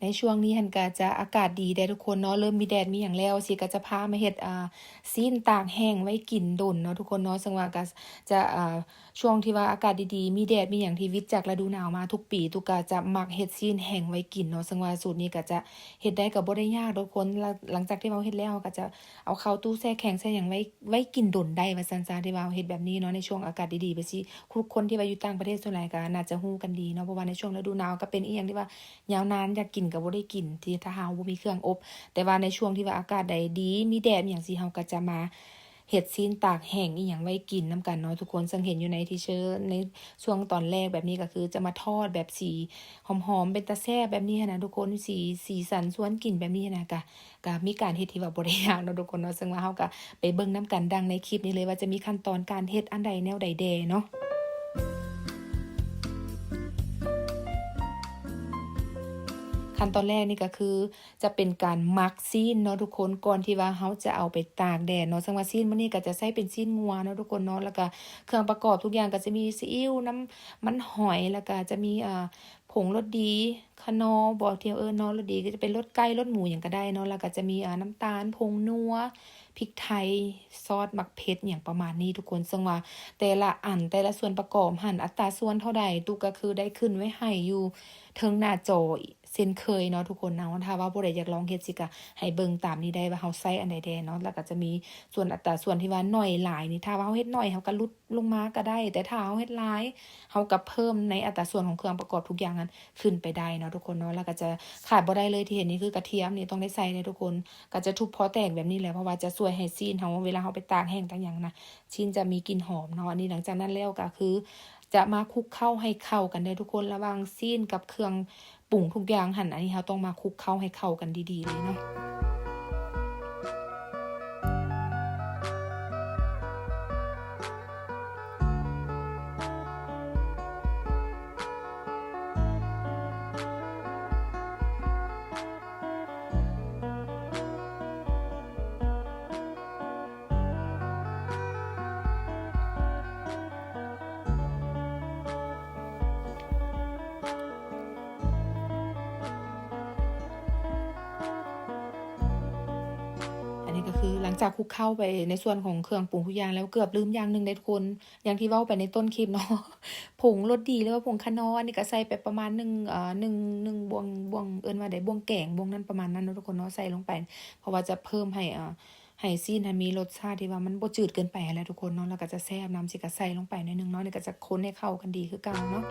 ໃນຊ່ວງນີ້ຫັ້ນກະຈະອາກາດດີແດ່ທຸກຄົນເນາະ, ເລີ່ມມີແດດມີຫຍັງແລ້ວ ຊີກະຈະພາມາເຮັດ ອ່າ ຊີ້ນຕາກແຫ້ງໄວ້ກິນດົນເນາະທຸກຄົນເນາະ. ເຊິ່ງວ່າກະຈະ ອ່າ ຊ່ວງທີ່ວ່າອາກາດດີໆ ມີແດດມີຫຍັງທີ່ວິດຈາກລະດູໜາວມາທຸກປີ ຕຸກກະຈະມັກເຮັດຊີ້ນແຫ້ງໄວ້ກິນເນາະ. ເຊິ່ງວ່າສູດນີ້ກະຈະເຮັດໄດ້ ກະບໍ່ໄດ້ຍາກທຸກຄົນ. ຫຼັງ ຫຼັງຈາກທີ່ເຮົາເຮັດແລ້ວ ເຮົາກະຈະເອົາເຂົ້າຕູ້ແຊ່ແຂງໃສ່ຫຍັງໄວ້ ໄວ້ກິນດົນໄດ້ວ່າຊັ້ນຊະ. ທີ່ວ່າເຮົາເຮັດແບບນີ້ເນາະ ໃນຊ່ວງອາກາດດີໆ ແບບຊີ້ ທຸກຄົນທີ່ວ່າຢູ່ຕ່າງປະເທດສ່ວນຫຼາຍກະໜ້າຈະຮູ້ກັນດີເນາະ, ເພາະວ່າໃນຊ່ວງລະດູໜາວກະເປັນອີ່ຫຍັງທີ່ວ່າຍາວນານ ຢາກກິນກະບໍ່ໄດ້ກິນ ທີ່ຖ້າເຮົາບໍ່ມີເຄື່ອງອົບ. ແຕ່ວ່າໃນຊ່ວງທີ່ວ່າອາກາດໃດດີ ມີແດດມີຫຍັງຊີ້ ເຮົາກະຈະມາ ເຮັດຊີ້ນຕາກແຫ້ງອີ່ຫຍັງໄວ້ກິນນຳກັນເນາະທຸກຄົນ. ເຊິ່ງເຫັນຢູ່ໃນທີເຊີດ ໃນຊ່ວງຕອນແລກແບບນີ້ ກະຄືຈະມາທອດແບບສີຫອມໆ ເປັນຕາແຊບແບບນີ້ຫັ້ນນະທຸກຄົນ, ສີ ສີສັນຊວນກິນແບບນີ້ຫັ້ນນະ. ກະ ກະມີການເຮັດທີ່ວ່າບໍ່ໄດ້ຍາກເນາະທຸກຄົນເນາະ. ເຊິ່ງວ່າເຮົາກະໄປເບິ່ງນຳກັນດັ່ງໃນຄລິບນີ້ເລີຍ ວ່າຈະມີຂັ້ນຕອນການເຮັດອັນໃດແນວໃດແດ່ເນາະ. ຂັ້ນຕອນແລກນີ້ກະຄື ຈະເປັນການໝັກຊີ້ນເນາະທຸກຄົນ ກ່ອນທີ່ວ່າເຮົາຈະເອົາໄປຕາກແດດເນາະ. ເຊິ່ງວ່າຊີ້ນມື້ນີ້ກະຈະໃຊ້ເປັນຊີ້ນງົວເນາະທຸກຄົນເນາະ. ແລ້ວກະເຄື່ອງປະກອບທຸກຢ່າງກະຈະມີຊີອິ້ວ ນ້ຳມັນຫອຍ ແລ້ວກະຈະມີ ເອີ ຜົງລົດດີ ຄະນໍບໍ ທີ່ເອີ້ນເນາະ ລົດດີ ກະຈະເປັນລົດໄກ່ລົດໝູຫຍັງກະໄດ້ເນາະ. ແລ້ວກະຈະມີ ເອີ ນ້ຳຕານ ຜົງນົວ ພິກໄທ ຊອດໝາກເຜັດ ຫຍັງປະມານນີ້ທຸກຄົນ. ເຊິ່ງວ່າແຕ່ລະອັນ ແຕ່ລະສ່ວນປະກອບຫັ້ນ ອັດຕາສ່ວນເທົ່າໃດ ຕຸກກະຄືໄດ້ຂຶ້ນໄວ້ໃຫ້ຢູ່ເທິງໜ້າຈໍ ເຊັ່ນເຄີຍເນາະທຸກຄົນເນາະ. ຖ້າວ່າຜູ້ໃດຢາກລອງເຮັດ ຊິກະໃຫ້ເບິ່ງຕາມນີ້ໄດ້ວ່າເຮົາໃຊ້ອັນໃດແດ່ເນາະ. ແລ້ວກະຈະມີສ່ວນອັດຕາສ່ວນທີ່ວ່າໜ້ອຍຫຼາຍນີ້ ຖ້າວ່າເຮົາເຮັດໜ້ອຍ ເຮົາກະຫຼຸດລົງມາກະໄດ້, ແຕ່ຖ້າເຮົາເຮັດຫຼາຍ ເຮົາກະເພີ່ມໃນອັດຕາສ່ວນຂອງເຄື່ອງປະກອບທຸກຢ່າງນັ້ນຂຶ້ນໄປໄດ້ເນາະທຸກຄົນເນາະ. ແລ້ວກະຈະຂາດບໍ່ໄດ້ເລີຍ ທີ່ເຫັນນີ້ຄືກະທຽມນີ້ ຕ້ອງໄດ້ໃສ່ເດ້ທຸກຄົນ. ກະຈະທຸບພໍແຕກແບບນີ້ແຫຼະ ເພາະວ່າຈະຊ່ວຍໃຫ້ຊີ້ນເຮົາ ເວລາເຮົາໄປຕາກແຫ້ງຕາກຫຍັງນະ ຊີ້ນຈະມີກິ່ນຫອມເນາະ. ອັນນີ້ຫຼັງຈາກນັ້ນແລ້ວກະຄື ຈະມາຄຸກເຂົ້າໃຫ້ເຂົ້າກັນເດີທຸກຄົນ ລະຫວ່າງຊີ້ນກັບເຄື່ອງປຸງທຸກຢ່າງຫັ້ນ. ອັນນີ້ເຮົາຕ້ອງມາຄຸກເຂົ້າໃຫ້ເຂົ້າກັນດີໆເລີຍເນາະ. ອັນນີ້ກະຄືຫຼັງຈາກຄຸກເຂົ້າໄປໃນສ່ວນຂອງເຄື່ອງປຸງທຸກຢ່າງແລ້ວ ເກືອບລືມຢ່າງໜຶ່ງເດ້ທຸກຄົນ ຢ່າງທີ່ເວົ້າໄປໃນຕົ້ນຄລິບເນາະ ຜົງລົດດີ ຫຼືວ່າຜົງຄະນໍ ອັນນີ້ກະໃສ່ໄປປະມານໜຶ່ງ ເອີ ໜຶ່ງ ໜຶ່ງບ່ວງ ບ່ວງ ເອີ້ນວ່າໃດ ບ່ວງແກງ ບ່ວງນັ້ນປະມານນັ້ນເນາະທຸກຄົນເນາະ ໃສ່ລົງໄປ ເພາະວ່າຈະເພີ່ມໃຫ້ ເອີ ໃຫ້ຊີ້ນຫັ້ນມີລົດຊາດທີ່ວ່າມັນບໍ່ຈືດເກີນໄປຫັ້ນແຫຼະທຸກຄົນເນາະ ແລ້ວກະຈະແຊບນຳ. ຊິກະໃສ່ລົງໄປໜ້ອຍໜຶ່ງເນາະ ນີ້ກະຈະຄົນໃຫ້ເຂົ້າກັນດີຄືເກົ່າເນາະ.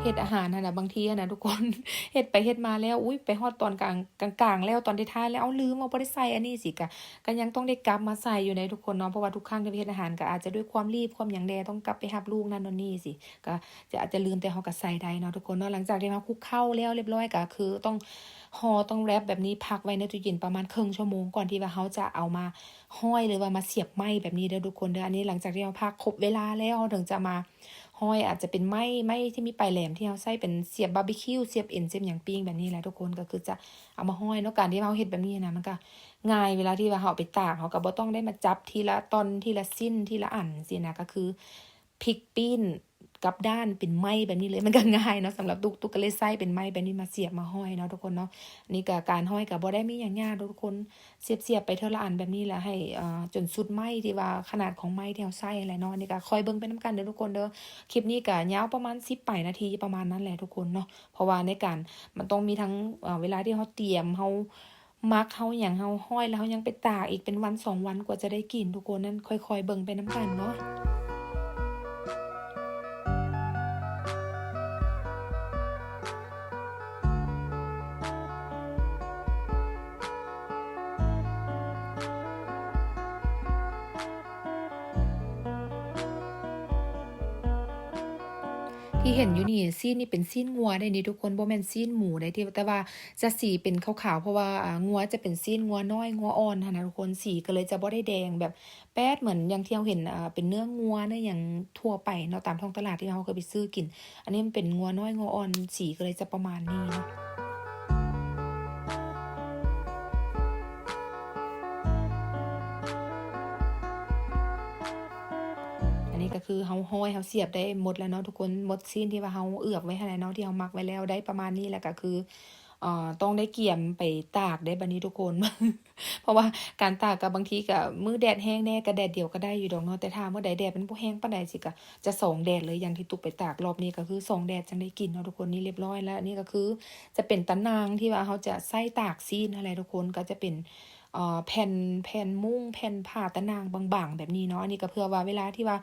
ເຮັດອາຫານຫັ້ນນະ ບາງທີຫັ້ນນະທຸກຄົນ ເຮັດໄປເຮັດມາແລ້ວ ອຸ້ຍ ໄປຮອດຕອນກາງ ກາງໆແລ້ວ ຕອນທ້າຍໆແລ້ວ ເອົ້າ ລືມວ່າບໍ່ໄດ້ໃສ່ອັນນີ້ ຊິກະ ກະຍັງຕ້ອງໄດ້ກັບມາໃສ່ຢູ່ໃນທຸກຄົນເນາະ ເພາະວ່າທຸກຄັ້ງທີ່ໄປເຮັດອາຫານກະອາດຈະດ້ວຍຄວາມລີບຄວາມຫຍັງແດ່ ຕ້ອງກັບໄປຮັບລູກນັ້ນໂນ່ນນີ້ ຊິກະຈະອາດຈະລືມ ແຕ່ເຮົາກະໃສ່ໄດ້ເນາະທຸກຄົນເນາະ. ຫຼັງຈາກທີ່ເຮົາຄຸກເຂົ້າແລ້ວລຽບຮ້ອຍ ກະຄືຕ້ອງຫໍ່ ຕ້ອງແຣັບແບບນີ້ ພັກໄວ້ໃນຕູ້ເຢັນປະມານເຄິ່ງຊົ່ວໂມງ ກ່ອນທີ່ວ່າເຮົາຈະເອົາມາຮ້ອຍ ຫຼືວ່າມາສຽບໄມ້ແບບນີ້ເດີທຸກຄົນເດີ. ອັນນີ້ຫຼັງຈາກທີ່ເຮົາພັກຄົບເວລາແລ້ວ ເຮົາເຖິງຈະມາ ຮ້ອຍ ອາດຈະເປັນໄມ້ ໄມ້ທີ່ມີປາຍແຫຼມ ທີ່ເຮົາໃຊ້ເປັນສຽບບາບີຄິວ ສຽບເອັນ ສຽບຫຍັງປີ້ງແບບນີ້ແຫຼະທຸກຄົນ ກະຄືຈະເອົາມາຮ້ອຍເນາະ. ການທີ່ເຮົາເຮັດແບບນີ້ຫັ້ນນະ ມັນກະງ່າຍ ເວລາທີ່ວ່າເຮົາເອົາໄປຕາກ ເຮົາກະບໍ່ຕ້ອງໄດ້ມາຈັບທີລະຕ່ອນ ທີລະຊິ້ນ ທີລະອັນ ຊີ້ນະ ກະຄືພິກປີ້ນກັບດ້ານເປັນໄມ້ແບບນີ້ເລີຍ ມັນກະງ່າຍເນາະ. ສຳລັບຕຸກ ຕຸກກະເລີຍໃຊ້ເປັນໄມ້ແບບນີ້ມາສຽບມາຮ້ອຍເນາະທຸກຄົນເນາະ. ນີ້ກະການຮ້ອຍກະບໍ່ໄດ້ມີຫຍັງຍາກດອກທຸກຄົນ ສຽບໆໄປເທື່ອລະອັນແບບນີ້ ແລ້ວໃຫ້ ເອີ ຈົນສຸດໄມ້ທີ່ວ່າຂະໜາດຂອງໄມ້ທີ່ເຮົາໃຊ້ຫັ້ນແຫຼະເນາະ. ອັນນີ້ກະຄອຍເບິ່ງໄປນຳກັນເດີທຸກຄົນເດີ. ຄລິບນີ້ກະຍາວປະມານສິບປາຍນາທີປະມານນັ້ນແຫຼະທຸກຄົນເນາະ ເພາະວ່າໃນການ ມັນຕ້ອງມີທັງ ເອີ ເວລາທີ່ເຮົາຕຽມ ເຮົາໝັກ ເຮົາຫຍັງ ເຮົາຮ້ອຍ ແລ້ວເຮົາຍັງໄປຕາກອີກເປັນວັນສອງວັນກວ່າຈະໄດ້ກິນທຸກຄົນ ນັ້ນຄ່ອຍໆເບິ່ງໄປນຳກັນເນາະ. ທີ່ເຫັນຢູ່ນີ້ ຊີ້ນນີ້ເປັນຊີ້ນງົວເດ້ນີ້ທຸກຄົນ ບໍ່ແມ່ນຊີ້ນໝູເດ້ ທີ່ ແຕ່ວ່າຈະສີເປັນຂາວໆ ເພາະວ່າ ອາ ງົວຈະເປັນຊີ້ນງົວນ້ອຍ ງົວອ່ອນຫັ້ນນະທຸກຄົນ ສີກະເລີຍຈະບໍ່ໄດ້ແດງແບບ ແປດ ເໝືອນຢ່າງທີ່ເຮົາເຫັນ ເອີ ເປັນເນື້ອງົວເນື້ອຫຍັງທົ່ວໄປເນາະ ຕາມທ້ອງຕະຫຼາດທີ່ເຮົາເຄີຍໄປຊື້ກິນ. ອັນນີ້ມັນເປັນງົວນ້ອຍງົວອ່ອນ ສີກະເລີຍຈະປະມານນີ້ເນາະ. ອັນນີ້ ກໍຄືເຮົາຮ້ອຍ ເຮົາສຽບໄດ້ໝົດແລ້ວເນາະທຸກຄົນ, ໝົດຊີ້ນທີ່ວ່າເຮົາເອືອບໄວ້ຫັ້ນແຫຼະເນາະ ທີ່ເຮົາໝັກໄວ້ແລ້ວ ໄດ້ປະມານນີ້ ແລ້ວກໍຄື ເອີ ຕ້ອງໄດ້ກຽມໄປຕາກເດ້ບັດນີ້ທຸກຄົນ. ເພາະວ່າການຕາກກໍບາງທີກໍມື້ແດດແຮງແດ່ ກໍແດດດຽວກໍໄດ້ຢູ່ດອກເນາະ, ແຕ່ຖ້າມື້ໃດແດດມັນບໍ່ແຮງປານໃດ ຊິກໍຈະສອງແດດເລີຍ ຢ່າງທີ່ຕຸກໄປຕາກລອບນີ້ ກໍຄືສອງແດດຈັ່ງໄດ້ກິນເນາະທຸກຄົນ. ນີ້ລຽບຮ້ອຍແລ້ວ, ນີ້ກໍຄືຈະເປັນຕາໜ່າງທີ່ວ່າເຮົາຈະໃຊ້ຕາກຊີ້ນຫັ້ນແຫຼະທຸກຄົນ, ກໍຈະເປັນ ເອີ ແຜ່ນ ແຜ່ນມຸ້ງ ແຜ່ນຜ້າຕາໜ່າງບາງໆແບບນີ້ເນາະ. ອັນນີ້ກໍເພື່ອວ່າເວລາທີ່ວ່າ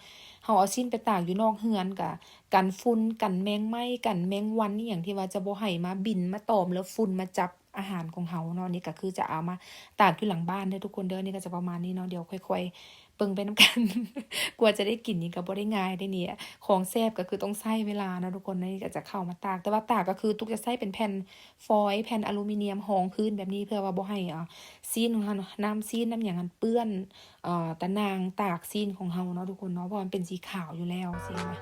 ເຮົາເອົາຊີ້ນໄປຕາກຢູ່ນອກເຮືອນ ກໍກັນຝຸ່ນ ກັນແມງໄມ້ ກັນແມງວັນອີ່ຫຍັງ ທີ່ວ່າຈະບໍ່ໃຫ້ມາບິນມາຕອມ ແລ້ວຝຸ່ນມາຈັບອາຫານຂອງເຮົາເນາະ. ນີ້ກໍຄືຈະເອົາມາຕາກຢູ່ຫຼັງບ້ານເດີທຸກຄົນເດີ. ນີ້ກໍຈະປະມານນີ້ເນາະ, ດຽວຄ່ອຍໆເບິ່ງໄປນຳກັນ. ກວ່າຈະໄດ້ກິນນີ້ກໍບໍ່ໄດ້ງ່າຍເດ້ນີ້, ຂອງແຊບກໍຄືຕ້ອງໃຊ້ເວລາເນາະທຸກຄົນ. ນີ້ກໍຈະເຂົ້າມາຕາກ, ແຕ່ວ່າຕາກກໍຄືຕຸກຈະໃຊ້ເປັນແຜ່ນ ຟອຍ ແຜ່ນອາລູມີນຽມຮອງພື້ນແບບນີ້ ເພື່ອວ່າບໍ່ໃຫ້ ເອີ ຊີ້ນຂອງເຮົາ ນ້ຳຊີ້ນ ນ້ຳຫຍັງຫັ້ນເປື້ອນ ເອີ ຕາໜ່າງຕາກຊີ້ນຂອງເຮົາເນາະທຸກຄົນເນາະ, ເພາະມັນເປັນສີຂາວຢູ່ແລ້ວຊີ້ນະ.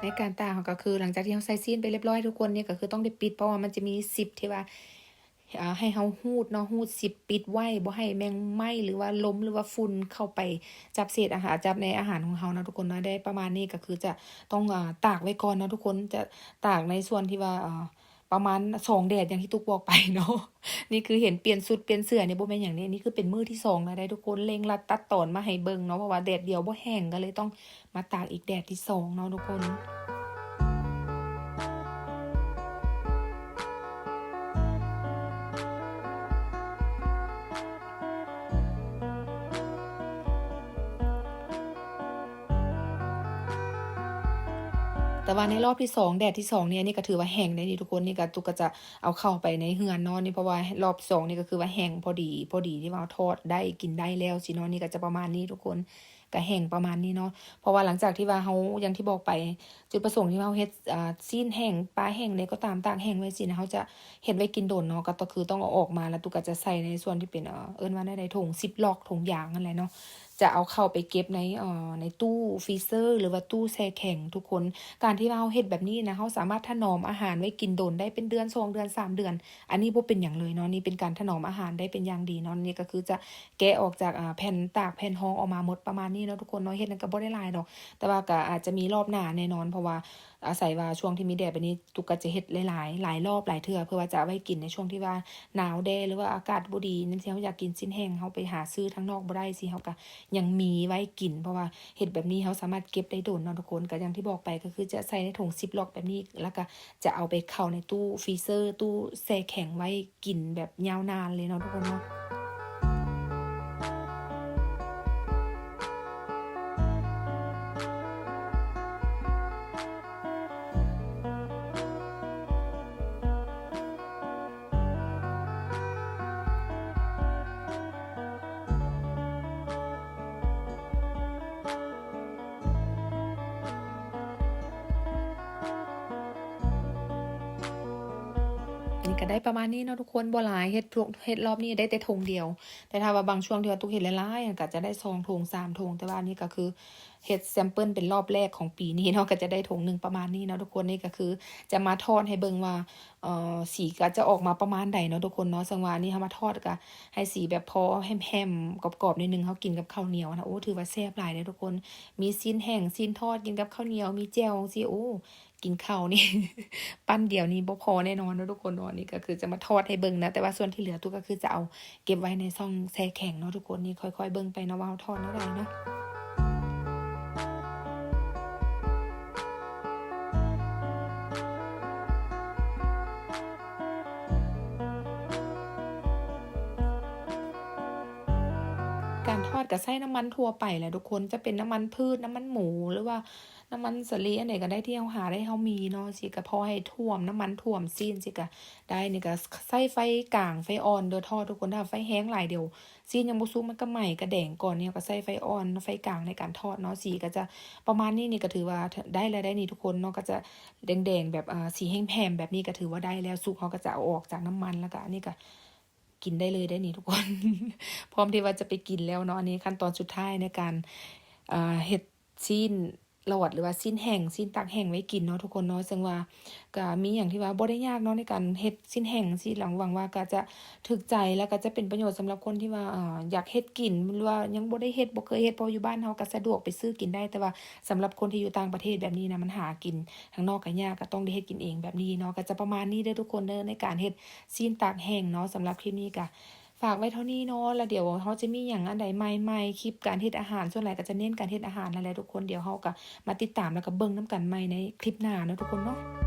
ໃນການຕາກເຮົາກໍຄື ຫຼັງຈາກທີ່ເຮົາໃສ່ຊີ້ນໄປລຽບຮ້ອຍທຸກຄົນ ນີ້ກໍຄືຕ້ອງໄດ້ປິດ ເພາະວ່າມັນຈະມີຊິບທີ່ວ່າ ເອີ ໃຫ້ເຮົາຮູດເນາະ, ຮູດຊິບປິດໄວ້ ບໍ່ໃຫ້ແມງໄມ້ ຫຼືວ່າລົມ ຫຼືວ່າຝຸ່ນເຂົ້າໄປຈັບເສດອາຫານ ຈັບໃນອາຫານຂອງເຮົາເນາະທຸກຄົນເນາະ. ໄດ້ປະມານນີ້ກໍຄືຈະຕ້ອງ ເອີ ຕາກໄວ້ກ່ອນເນາະທຸກຄົນ, ຈະຕາກໃນສ່ວນທີ່ວ່າ ເອີ ປະມານສອງແດດ ຢ່າງທີ່ຕຸກບອກໄປເນາະ. ນີ້ຄືເຫັນປ່ຽນຊຸດປ່ຽນເສື້ອນີ້ບໍ່ແມ່ນຫຍັງເດ້, ນີ້ຄືເປັນມື້ທີສອງແລ້ວເດ້ທຸກຄົນ. ເລັ່ງລັດຕັດຕອນມາໃຫ້ເບິ່ງເນາະ, ເພາະວ່າແດດດຽວບໍ່ແຫ້ງ ກໍເລີຍຕ້ອງມາຕາກອີກແດດທີສອງເນາະທຸກຄົນ. ແຕ່ວ່າໃນລອບທີສອງ ແດດທີສອງນີ້ ອັນນີ້ກໍຖືວ່າແຫ້ງໄດ໋ນີ້ທຸກຄົນ. ນີ້ກໍຕຸກກໍຈະເອົາເຂົ້າໄປໃນເຮືອນເນາະນີ້, ເພາະວ່າລອບສອງນີ້ກໍຄືວ່າແຫ້ງພໍດີ ພໍດີທີ່ວ່າເຮົາທອດໄດ້ ກິນໄດ້ແລ້ວຊີ້ເນາະ. ນີ້ກໍຈະປະມານນີ້ທຸກຄົນ, ກໍແຫ້ງປະມານນີ້ເນາະ. ເພາະວ່າຫຼັງຈາກທີ່ວ່າເຮົາ ຢ່າງທີ່ບອກໄປ ຈຸດປະສົງທີ່ເຮົາເຮັດ ອ່າ ຊີ້ນແຫ້ງ ປາແຫ້ງໃດກໍຕາມ ຕາກແຫ້ງໄວ້ຊີ້ນະ ເຮົາຈະເຮັດໄວ້ກິນດົນເນາະ, ກໍ ກໍຄືຕ້ອງເອົາອອກມາ ແລ້ວຕຸກກໍຈະໃສ່ໃນສ່ວນທີ່ເປັນ ເອີ ເອີ້ນວ່າແນວໃດ ຖົງຊິບລັອກ ຖົງຢາງຫັ້ນແຫຼະເນາະ. ຈະເອົາເຂົ້າໄປເກັບໃນ ເອີ ໃນຕູ້ຟຣີເຊີ ຫຼືວ່າຕູ້ແຊ່ແຂງທຸກຄົນ. ການທີ່ວ່າເຮົາເຮັດແບບນີ້ນະ ເຮົາສາມາດຖະໜອມອາຫານໄວ້ກິນດົນໄດ້ເປັນເດືອນ ສອງເດືອນ ສາມເດືອນ ອັນນີ້ບໍ່ເປັນຫຍັງເລີຍເນາະ. ນີ້ເປັນການຖະໜອມອາຫານໄດ້ເປັນຢ່າງດີເນາະ. ນີ້ກໍຄືຈະແກະອອກຈາກ ອ່າ ແຜ່ນຕາກແຜ່ນຮອງອອກມາໝົດປະມານນີ້ເນາະທຸກຄົນເນາະ. ເຮັດນັ້ນກໍບໍ່ໄດ້ຫຼາຍດອກ ແຕ່ວ່າກໍອາດຈະມີລອບໜ້າແນ່ນອນ ເພາະວ່າອາໄສວ່າຊ່ວງທີ່ມີແດດແບບນີ້ ຕຸກກໍຈະເຮັດຫຼາຍໆ ຫຼາຍລອບຫຼາຍເທື່ອ ເພື່ອວ່າຈະເອົາໄວ້ກິນໃນຊ່ວງທີ່ວ່າໜາວແດ່ ຫຼືວ່າອາກາດບໍ່ດີນັ້ນ. ເຮົາຢາກກິນຊີ້ນແຫ້ງ ເຮົາໄປຫາຊື້ທາງນອກບໍ່ໄດ້ຊີ້ ເຮົາກໍຍັງມີໄວ້ກິນ ເພາະວ່າເຮັດແບບນີ້ເຮົາສາມາດເກັບໄດ້ດົນເນາະທຸກຄົນ. ກໍຢ່າງທີ່ບອກໄປ ກໍຄືຈະໃສ່ໃນຖົງຊິບລັອກແບບນີ້ ແລ້ວກໍຈະເອົາໄປເຂົ້າໃນຕູ້ຟຣີເຊີ ຕູ້ແຊ່ແຂງໄວ້ ກິນແບບຍາວນານເລີຍເນາະທຸກຄົນເນາະ. ນີ້ກໍໄດ້ປະມານນີ້ເນາະທຸກຄົນ, ບໍ່ຫຼາຍ, ເຮັດທຸກ ເຮັດລອບນີ້ໄດ້ແຕ່ຖົງດຽວ. ແຕ່ຖ້າວ່າບາງຊ່ວງທີ່ວ່າຕຸກເຮັດຫຼາຍໆ ກໍຈະໄດ້ສອງຖົງ ສາມຖົງ, ແຕ່ວ່າອັນນີ້ກໍຄືເຮັດແຊມເປິນເປັນລອບແລກຂອງປີນີ້ເນາະ, ກໍຈະໄດ້ຖົງໜຶ່ງປະມານນີ້ເນາະທຸກຄົນ. ນີ້ກໍຄືຈະມາທອດໃຫ້ເບິ່ງວ່າ ເອີ ສີກໍຈະອອກມາປະມານໃດເນາະທຸກຄົນເນາະ. ເຊິ່ງວ່າອັນນີ້ເຮົາມາທອດກໍໃຫ້ສີແບບພໍແຫ້ມໆ ກອບໆ ໜ້ອຍໜຶ່ງ, ເຮົາກິນກັບເຂົ້າໜຽວນະ ໂອ້ ຖືວ່າແຊບຫຼາຍເດ້ທຸກຄົນ. ມີຊີ້ນແຫ້ງ ຊີ້ນທອດ ກິນກັບເຂົ້າໜຽວ ມີແຈ່ວຈັ່ງຊີ້ ໂອ້ ກິນເຂົ້ານີ້ ປັ້ນດຽວນີ້ບໍ່ພໍແນ່ນອນເນາະທຸກຄົນເນາະ. ນີ້ກໍຄືຈະມາທອດໃຫ້ເບິ່ງນະ, ແຕ່ວ່າສ່ວນທີ່ເຫຼືອຕຸກກໍຄືຈະເອົາເກັບໄວ້ໃນຊ່ອງແຊ່ແຂງເນາະທຸກຄົນ. ນີ້ຄ່ອຍໆເບິ່ງໄປເນາະວ່າເຮົາທອດແນວໃດເນາະ. ການທອດກໍ ໃຊ້ນ້ຳມັນທົ່ວໄປແຫຼະທຸກຄົນ ຈະເປັນນ້ຳມັນພືດ ນ້ຳມັນໝູ ຫຼືວ່ານ້ຳມັນສາລີ ອັນໃດກໍໄດ້ທີ່ເຮົາຫາໄດ້ ເຮົາມີເນາະ ຊິກະພໍໃຫ້ຖ້ວມ ນ້ຳມັນຖ້ວມຊີ້ນ ຊິກະໄດ້. ນີ້ກະໃຊ້ໄຟກາງ ໄຟອ່ອນເດີທອດທຸກຄົນ ຖ້າໄຟແຮງຫຼາຍດຽວຊີ້ນຍັງບໍ່ສຸກ ມັນກະໄໝ້ກະແດງກ່ອນ. ນີ້ເຮົາກະໃຊ້ໄຟອ່ອນ ໄຟກາງໃນການທອດເນາະ ສີກະຈະປະມານນີ້. ນີ້ກະຖືວ່າໄດ້ແລ້ວໄດ໋ນີ້ທຸກຄົນເນາະ ກະຈະແດງໆ ແບບ ອາ ສີແຮມໆ ແບບນີ້ກະຖືວ່າໄດ້ແລ້ວ ສຸກເຮົາກະຈະເອົາອອກຈາກນ້ຳມັນ ແລ້ວກະອັນນີ້ກະ ກິນໄດ້ເລີຍໄດ໋ນີ້ທຸກຄົນ ພ້ອມທີ່ວ່າຈະໄປກິນແລ້ວເນາະ. ອັນນີ້ຂັ້ນຕອນສຸດທ້າຍໃນການ ເອີ ເຮັດຊີ້ນຫຼອດ ຫຼືວ່າຊີ້ນແຫ້ງ ຊີ້ນຕາກແຫ້ງໄວ້ກິນເນາະທຸກຄົນເນາະ. ເຊິ່ງວ່າກະມີຫຍັງທີ່ວ່າບໍ່ໄດ້ຍາກເນາະ ໃນການເຮັດຊີ້ນແຫ້ງຊີ້ນ ຫຼັງຫວັງວ່າກະຈະຖືກໃຈ ແລ້ວກະຈະເປັນປະໂຫຍດສຳລັບຄົນທີ່ວ່າ ເອີ ຢາກເຮັດກິນ ຫຼືວ່າຍັງບໍ່ໄດ້ເຮັດ ບໍ່ເຄີຍເຮັດ ເພາະຢູ່ບ້ານເຮົາກະສະດວກໄປຊື້ກິນໄດ້ ແຕ່ວ່າສຳລັບຄົນທີ່ຢູ່ຕ່າງປະເທດແບບນີ້ນະ ມັນຫາກິນ ທາງນອກກະຍາກ ກະຕ້ອງໄດ້ເຮັດກິນເອງແບບນີ້ເນາະ. ກະຈະປະມານນີ້ເດີທຸກຄົນເດີ ໃນການເຮັດຊີ້ນຕາກແຫ້ງເນາະ. ສຳລັບຄລິບນີ້ກະຝາກໄວ້ເທົ່ານີ້ເນາະ ແລ້ວດຽວເຮົາຈະມີຫຍັງອັນໃດໃໝ່ໆ ຄລິບການເຮັດອາຫານ ສ່ວນຫຼາຍກະຈະເນັ້ນການເຮັດອາຫານຫັ້ນແຫຼະທຸກຄົນ. ດຽວເຮົາກະມາຕິດຕາມ ແລ້ວກະເບິ່ງນຳກັນໃໝ່ໃນຄລິບໜ້າເນາະທຸກຄົນເນາະ.